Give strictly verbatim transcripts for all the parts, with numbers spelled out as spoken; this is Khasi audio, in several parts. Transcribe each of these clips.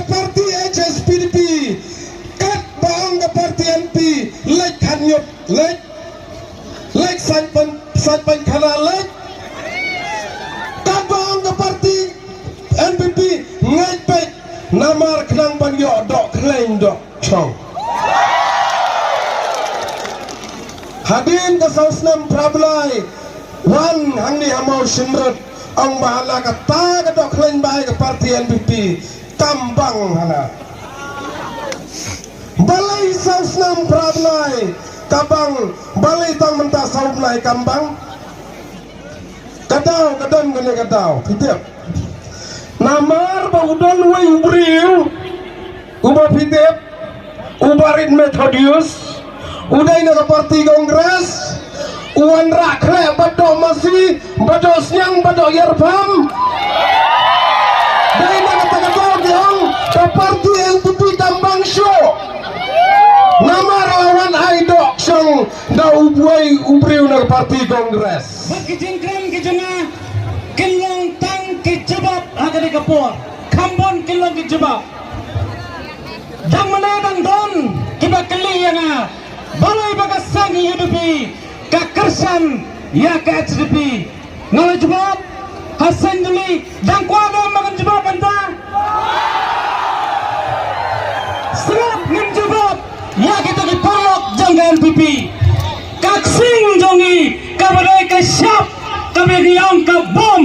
Parti H S P D P, katba ong ka parti N P, leit khatnyut, leit, leit sait pan, sait pan khana, leit. Katba ong ka parti N P P, ngeit peit, namar khnang ban ïoh doh khleiñ doh shong. Hadien ka saw snem phra blai, wan hangne ha Mawshynrut, ong ba la kata ka doh khleiñ ba ai ka parti N P P, kam bang hana. Balei saw snem phra blai ka bang, balei tang mynta saw blai kam bang? Ka daw ka don kane ka daw, phi tip. Namar ba u don uwei u briew uba phi tip, uba rit Methodius, u dei na ka parti Congress, u wanrah khleh bad doh masi, bad doh sniang, bad doh ïarpham. Dei na kata ka daw ki ong ka parti N P P kam bang shuh. Namar la wan ai doh shong da uwei u briew na ka parti Congress. Bad ki jingkren ki jong nga kin long tang ki jubab ha kane ka por. Kham bun kin long ki jubab. Dang mane dang don kiba kylli ïa nga, balei ba ka seng U D P ka kyrshan ïa ka H D P. Nga la jubab, ha seng jong ngi, dang kwah ne em ba ngan jubab mynta? Sngap, ngin jubab ïa kita ki paralok jong ka N P P. Ka ksing jong ngi kaba dei ka shap, kaba ngi ong ka bom,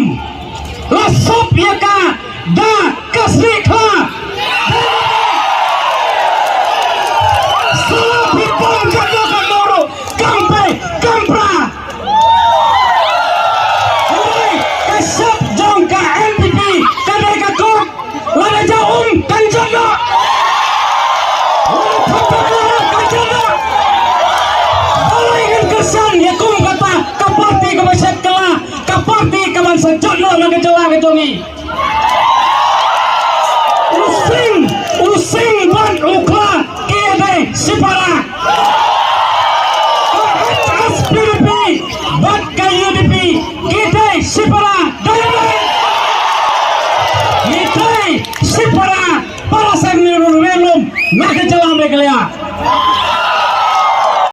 la sop ïa ka da ka snieh khla. Sa la phi bom katno katno ruh, kam pei kam pra. Hynrei ka shap jong ka N P P ka dei ka kot. Lada jaw um kan jot noh. Lada thok thok noh kan jot noh. Balei ngin kyrshan ïa kum kata ka parti kaba shet kylla, ka parti kaban sa jot noh na ka jylla ka jong ngi? U sing, u sing bad u khla ki dei shipara. Ka H S P D P bad ka U D P ki dei shipara. Dei ne em? Ki dei shipara. Para seng ne ruh ne lum na ka jylla Meghalaya.